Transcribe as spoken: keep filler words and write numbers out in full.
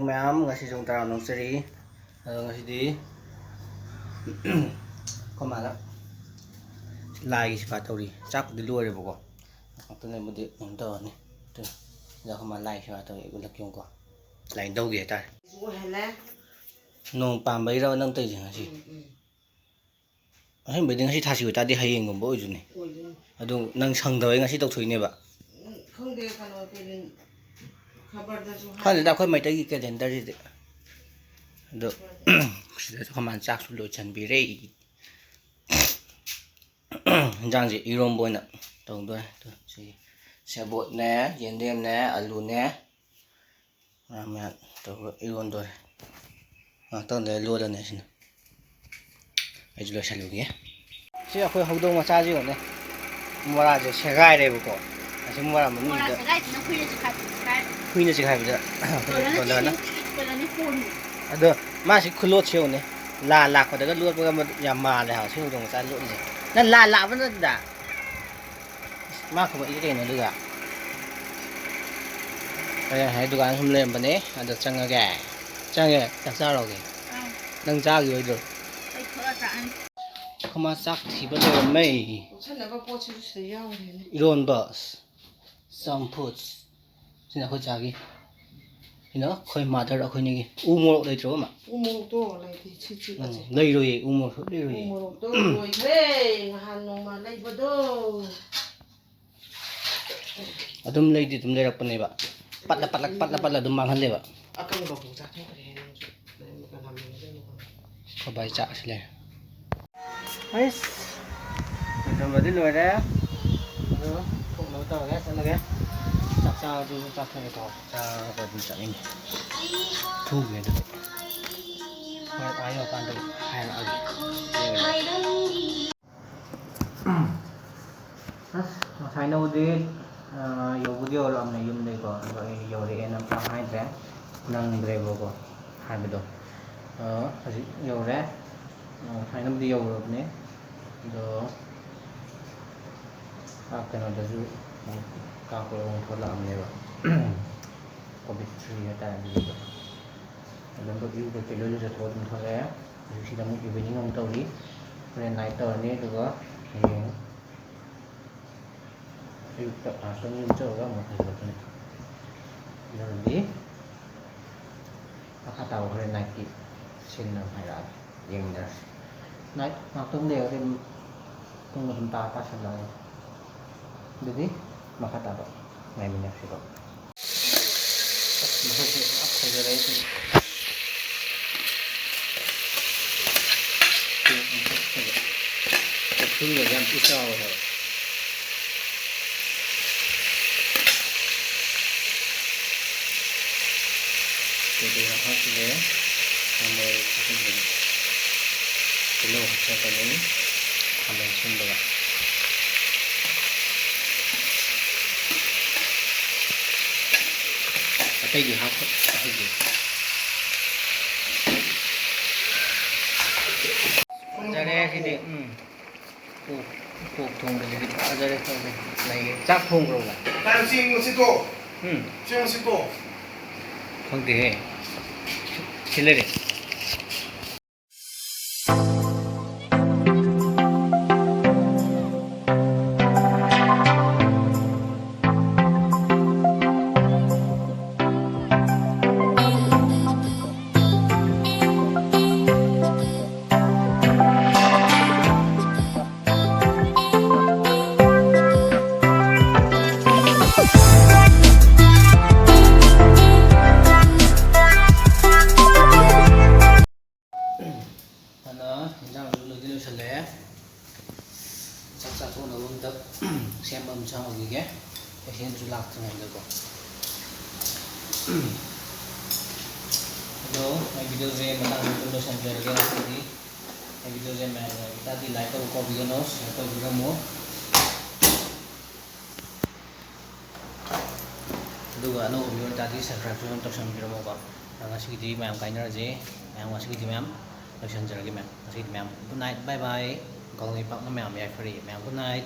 ꯃꯌꯥꯝ, ꯉꯁꯤꯁꯨ ꯑꯃꯨꯛ ꯇꯔꯥꯝꯅ ꯑꯣꯛꯆꯔꯤ꯫ ꯑꯗꯣ ꯉꯁꯤꯗꯤ ꯑꯩꯈꯣꯏ ꯃꯥꯅ ꯂꯥꯏꯒꯤ ꯁꯦꯕꯥ ꯇꯧꯔꯤ꯫ ꯆꯥꯛꯄꯨꯗꯤ ꯂꯣꯏꯔꯦꯕꯀꯣ꯫ ꯉꯥꯛꯇꯪ ꯂꯩꯔꯝꯃꯗꯤ ꯀꯩꯅꯣ ꯇꯧꯔꯅꯤ꯫ ꯑꯗꯨ ꯁꯤꯗ ꯑꯩꯈꯣꯏ ꯃꯥ ꯂꯥꯏ ꯁꯦꯕꯥ ꯇꯧꯔꯤ, ꯎꯠꯂꯛꯀꯦ ꯌꯦꯡꯉꯨꯀꯣ꯫ ꯂꯥꯏꯟ ꯇꯧꯒꯦ ꯍꯥꯏꯇꯥꯔꯦ꯫ ꯑꯣꯏꯍꯜꯂꯦ꯫ ꯅꯣꯡ ꯄꯥꯝꯕꯩꯔꯣ ꯅꯪ ꯇꯧꯔꯤꯁꯦ ꯉꯁꯤ? ꯎꯝ, ꯎꯝ꯫ ꯑꯁꯦꯡꯕꯩꯗꯤ ꯉꯁꯤ ꯊꯥꯁꯤ ꯑꯣꯏꯇꯥꯔꯗꯤ ꯍꯌꯦꯡꯒꯨꯝꯕ ꯑꯣꯏꯗꯣꯏꯅꯤ꯫ ꯑꯣꯏꯗꯣꯏꯅꯤ꯫ ꯑꯗꯨ ꯅꯪ ꯁꯪꯗꯕꯩ ꯉꯁꯤ ꯇꯧꯊꯣꯛꯏꯅꯦꯕ꯫ ꯎꯝ, ꯈꯪꯗꯦ, ꯀꯩꯅꯣ ꯇꯧꯔꯤꯅꯤ꯫ ꯈꯕꯔꯗꯁꯨ ꯍꯥꯏ꯫ ꯈꯪꯗꯦꯗ, ꯑꯩꯈꯣꯏ ꯃꯩꯇꯩꯒꯤ ꯀꯦꯂꯦꯟꯗꯔꯁꯤꯗꯤ꯫ ꯑꯗꯣ ꯁꯤꯗꯁꯨ ꯑꯩꯈꯣꯏ ꯃꯥꯅ ꯆꯥꯛꯁꯨ ꯂꯣꯏꯁꯟꯕꯤꯔꯦ꯫ ꯏꯟꯖꯥꯡꯁꯦ ꯏꯔꯣꯝꯕ ꯑꯣꯏꯅ ꯇꯧꯗꯣꯔꯦ꯫ ꯑꯗꯣ ꯁꯤ ꯁꯦꯕꯣꯠꯅꯦ, ꯌꯦꯟꯗꯦꯝꯅꯦ, ꯑꯂꯨꯅꯦ, ꯃꯌꯥꯟ ꯃꯌꯥꯟ ꯇꯧꯔꯒ ꯏꯔꯣꯟꯗꯣꯔꯦ꯫ ꯉꯥꯛꯇꯪ ꯂꯩꯔ ꯂꯣꯜꯂꯅꯤ ꯑꯁꯤꯅ꯫ ꯑꯩꯁꯨ ꯂꯣꯏꯁꯜꯂꯨꯒꯦ꯫ ꯁꯤ ꯑꯩꯈꯣꯏ ꯍꯧꯗꯣꯡ ꯃꯆꯥꯁꯤ ꯌꯦꯡꯉꯨꯅꯦ꯫ ꯃꯣꯔꯥꯁꯦ ꯁꯦꯒꯥꯏꯔꯦꯕꯀꯣ꯫ ꯑꯁꯤ ꯃꯣꯔꯥ ꯃꯣꯔꯥ ꯃꯅꯨꯡꯁꯤꯗ ꯁꯦꯒꯥꯏꯗꯨꯅ ꯍꯨꯏꯅ ꯆꯤꯛꯈꯥꯏꯕꯗ ꯁꯦꯒꯥꯏꯔꯦ꯫ ꯍꯨꯏꯅ ꯆꯤꯛꯈꯥꯏꯕꯗ ꯑꯩꯈꯣꯏ ꯗꯣꯂꯔꯅ ꯗꯣꯂꯔꯅ꯫ ꯆꯤꯛꯏ, ꯗꯣꯂꯔꯅ ꯀꯣꯟꯅꯤ꯫ ꯑꯗꯣ ꯃꯥꯁꯤ ꯈꯨꯂꯣꯠꯁꯦ ꯌꯦꯡꯉꯨꯅꯦ꯫ ꯂꯥ ꯂꯥꯛꯄꯗꯒ ꯂꯣꯠꯄꯒ ꯌꯥꯝ ꯃꯥꯜꯂꯦ ꯍꯥꯏꯕ ꯁꯤ ꯍꯧꯗꯣꯡ ꯃꯆꯥ ꯂꯣꯠꯂꯤꯁꯦ꯫ ꯅꯪ ꯂꯥ ꯂꯥꯛꯑꯕ ꯅꯠꯇ꯭ꯔꯥ? ꯃꯥ ꯈꯨꯝꯃꯛꯏꯁꯦ ꯀꯩꯅꯣ ꯑꯗꯨꯒ? ꯑꯩ ꯉꯁꯥꯏ ꯗꯨꯀꯥꯟ ꯁꯨꯝ ꯂꯩꯔꯝꯕꯅꯦ, ꯑꯗ ꯆꯪꯉꯒꯦ꯫ ꯆꯪꯉꯦ, ꯆꯥꯛ ꯆꯥꯔꯨꯔꯒꯦ꯫ ꯑꯥ꯫ ꯅꯪ ꯆꯥꯈꯤꯔꯣꯏꯗ꯭ꯔꯣ? ꯑꯩ ꯊꯣꯛꯂꯛꯑ ꯆꯥꯔꯅꯤ꯫ ꯑꯩꯈꯣꯏ ꯃꯥ ꯆꯥꯛ ꯊꯤꯕ ꯂꯣꯏꯔꯝꯃꯦ꯫ ꯄꯨꯁꯟꯅꯕ ꯄꯣꯠꯁꯤꯁꯨ ꯁꯤꯗ ꯌꯥꯎꯔꯦꯅꯦ꯫ ꯏꯔꯣꯟꯕ, ꯆꯝꯐꯨꯠ, ꯁꯤꯅ ꯑꯩꯈꯣꯏ ꯆꯥꯒꯤ꯫ ꯁꯤꯅ ꯑꯩꯈꯣꯏ ꯃꯥꯗꯔ ꯑꯩꯈꯣꯏꯅꯤꯒꯤ꯫ ꯎ ꯃꯣꯔꯣꯛ ꯂꯩꯇ꯭ꯔꯣ, ꯑꯃ? ꯎ ꯃꯣꯔꯣꯛꯇꯣ ꯂꯩꯇꯦ, ꯁꯤ ꯆꯤꯛꯑꯁꯦ꯫ ꯎꯝ, ꯂꯩꯔꯣꯏꯌꯦ, ꯎ ꯃꯣꯔꯣꯛ ꯁꯨꯡꯂꯩ ꯎ ꯂꯩꯔꯣꯏꯌꯦ꯫ ꯃꯣꯔꯣꯛꯇꯣ ꯂꯣꯏꯈ꯭ꯔꯦ, ꯉꯍꯥꯟ ꯅꯣꯡꯃ ꯂꯩꯕꯗꯣ꯫ ꯑꯗꯨꯝ ꯂꯩꯗꯤ ꯑꯗꯨꯝ ꯂꯩꯔꯛꯄꯅꯦꯕ꯫ ꯄꯠꯂ, ꯄꯠꯂ, ꯄꯠꯂ, ꯄꯠꯂ ꯑꯗꯨꯝ ꯃꯥꯡꯍꯜꯂꯦꯕ꯫ ꯑꯀꯪꯕꯐꯥꯎ ꯆꯥꯊꯣꯛꯈ꯭ꯔꯦ ꯅꯪꯁꯨ꯫ ꯅꯪ ꯀꯅꯥ ꯃꯦꯟꯒꯗꯣꯏꯅꯣ ꯈꯪꯗꯦ꯫ ꯑꯩꯈꯣꯏ ꯕꯥꯏ ꯆꯥꯛ ꯑꯁꯤ ꯂꯩꯔꯦ꯫ ꯑꯩꯁ, ꯂꯣꯏꯁꯟꯕꯗꯤ ꯂꯣꯏꯔꯦ꯫ ꯑꯗꯨ ꯊꯣꯛꯅꯕ ꯇꯧꯔꯒꯦ, ꯆꯠꯂꯒꯦ꯫ ꯆꯥꯛ ꯆꯥꯕꯗꯨ ꯆꯥꯊꯣꯛꯑꯦꯀꯣ꯫ ꯆꯥꯕ ꯑꯗꯨꯝ ꯆꯠꯅꯤꯡꯉꯤ꯫ ꯊꯨꯒꯦ ꯑꯗꯨꯗꯤ꯫ ꯍꯣꯏ, ꯑꯥ ꯌꯧꯔꯀꯥꯟꯗ ꯍꯥꯏꯔꯛꯑꯒꯦ꯫ ꯑꯁ, ꯉꯁꯥꯏꯅꯕꯨꯗꯤ, ꯑ, ꯌꯧꯕꯨꯗꯤ ꯌꯧꯔꯛꯑꯕꯅꯦ ꯌꯨꯝꯗꯩꯀꯣ, ꯑꯗꯣ ꯑꯩ ꯌꯧꯔꯛꯑꯦꯅ ꯑꯝꯇ ꯍꯥꯏꯗ꯭ꯔꯦ, ꯅꯪꯗ꯭ꯔꯦꯕꯀꯣ ꯍꯥꯏꯕꯗꯣ꯫ ꯑ, ꯍꯧꯖꯤꯛ ꯌꯧꯔꯦ꯫ ꯑ, ꯉꯁꯥꯏꯅꯕꯨꯗꯤ ꯌꯧꯔꯕꯅꯦ, ꯑꯗꯣ, ꯑ, ꯀꯩꯅꯣꯗꯁꯨ ꯀꯥꯞꯄ ꯑꯃꯨꯛ ꯊꯣꯛꯂꯛꯑꯕꯅꯦꯕ꯫ ꯀꯣꯚꯤꯠ ꯊ꯭ꯔꯤ ꯍꯥꯏꯇꯥꯔꯦ ꯑꯗꯨꯒꯤꯗꯣ꯫ ꯑꯗꯨꯝ ꯏꯔꯨ ꯀꯩꯀꯩ ꯂꯣꯏ ꯂꯨꯖꯊꯣꯛꯑ ꯑꯗꯨꯝ ꯊꯣꯛꯂꯛꯑꯦ꯫ ꯍꯧꯖꯤꯛ ꯁꯤꯗ ꯑꯃꯨꯛ evening ꯑꯃꯨꯛ ꯇꯧꯔꯤ꯫ ꯍꯣꯔꯦꯟ night ꯇꯧꯔꯅꯤ, ꯑꯗꯨꯒ ꯍꯌꯦꯡ ꯑꯌꯨꯛꯇ ꯉꯥꯛꯇꯪ ꯌꯨꯝ ꯆꯠꯂꯒ ꯑꯃꯨꯛ ꯍꯟꯖꯤꯜꯂꯛꯀꯅꯤ꯫ ꯑꯗꯨꯅꯗꯤ ꯃꯈꯥ ꯇꯥꯕ ꯍꯣꯔꯦꯟ nightꯀꯤ scene ꯑꯃ ꯍꯥꯏꯔꯛꯑꯒꯦ, ꯌꯦꯡꯃꯤꯟꯅꯔꯁꯤ꯫ Night ꯉꯥꯛꯇꯪ ꯂꯩꯔꯒꯗꯤ ꯑꯗꯨꯝ ꯄꯨꯡ ꯑꯗꯨꯝ ꯇꯥ ꯇꯥꯁꯜꯂꯛꯑꯅꯤ꯫ ꯑꯗꯨꯗꯤ ꯃꯈꯥ ꯇꯥꯕ ꯉꯥꯏꯃꯤꯟꯅꯔꯁꯤꯀꯣ꯫ ꯑꯁ, ꯃꯁꯛꯁꯦ ꯌꯥꯝ ꯐꯖꯔꯦ ꯁꯤꯗꯤ꯫ ꯀꯣꯐꯤꯒꯁꯦ ꯌꯥꯝ ꯊꯤ ꯆꯥꯎꯋꯦ ꯍꯥꯏꯕ꯫ ꯀꯩꯀꯩꯅꯣ ꯍꯥꯞꯈꯤꯒꯦ? ꯈꯥꯃꯦꯟ ꯍꯥꯞꯆꯤꯟꯒꯅꯤ꯫ ꯇꯤꯜꯍꯧ ꯍꯥꯞꯆꯤꯜꯂꯛꯀꯅꯤ꯫ ꯈꯥꯃꯦꯟ ꯑꯁꯤꯟꯕꯒ꯫ ꯑꯇꯩꯗꯤ ꯍꯥꯞꯄ-, ꯍꯥꯞꯄꯤꯗꯦ꯫ ꯐꯖꯔꯦ ꯁꯤꯗꯤ꯫ ꯎꯝ꯫ ꯄꯣꯛ, ꯄꯣꯛ ꯊꯣꯡꯕꯁꯤꯗꯤ ꯐꯖꯔꯦ, ꯐꯖꯔꯦ꯫ ꯂꯩꯌꯦ꯫ ꯆꯥꯛ ꯊꯣꯡꯈ꯭ꯔꯕꯣ? ꯆꯦꯡ ꯑꯁꯤꯗꯣ꯫ ꯎꯝ꯫ ꯆꯦꯡ ꯑꯁꯤꯗꯣ꯫ ꯈꯪꯗꯦꯍꯦ꯫ ꯁꯤ ꯂꯩꯔꯦ꯫ ꯑꯗꯨꯅ ꯏꯟꯖꯥꯡꯁꯨ ꯂꯣꯏꯗꯤ ꯂꯣꯏꯁꯜꯂꯛꯑꯦ꯫ ꯆꯥꯛ ꯆꯥꯊꯣꯛꯅꯕ ꯑꯝꯇ ꯁꯦꯝꯕ ꯑꯃ ꯆꯪꯉꯨꯈꯤꯒꯦ, patientꯁꯨ ꯂꯥꯛꯇ꯭ꯔꯤꯉꯩꯗꯀꯣ꯫ ꯑꯗꯣ ꯑꯩ videoꯁꯦ ꯃꯇꯥꯡꯁꯤꯗ ꯂꯣꯏꯁꯤꯟꯖꯔꯒꯦ ꯉꯁꯤꯗꯤ꯫ ꯑꯩ videoꯁꯦ ꯃꯌꯥꯝꯅ ꯌꯥꯕ ꯇꯥꯔꯗꯤ like ꯇꯧꯕ ꯀꯥꯎꯕꯤꯒꯅꯨ, share ꯇꯧꯕꯤꯔꯝꯃꯨ꯫ ꯑꯗꯨꯒ ꯑꯅꯧꯕ viewer ꯑꯣꯏꯇꯥꯔꯗꯤ subscribeꯁꯨ ꯑꯗꯨꯝ ꯇꯧꯁꯟꯕꯤꯔꯝꯃꯣꯀꯣ꯫ ꯑꯗꯣ ꯉꯁꯤꯒꯤꯗꯤ ꯃꯌꯥꯝ ꯀꯥꯏꯅꯔꯁꯦ꯫ ꯃꯌꯥꯝ ꯉꯁꯤꯒꯤꯗꯤ ꯃꯌꯥꯝ ꯂꯣꯏꯁꯟꯖꯔꯒꯦ ꯃꯌꯥꯝ꯫ ꯉꯁꯤꯒꯤꯗꯤ ꯃꯌꯥꯝ good night, bye bye꯫ ꯒꯥꯎꯂꯩꯄꯥꯛꯅ ꯃꯌꯥꯝ ꯌꯥꯏꯐꯔꯤ꯫ ꯃꯌꯥꯝ good night꯫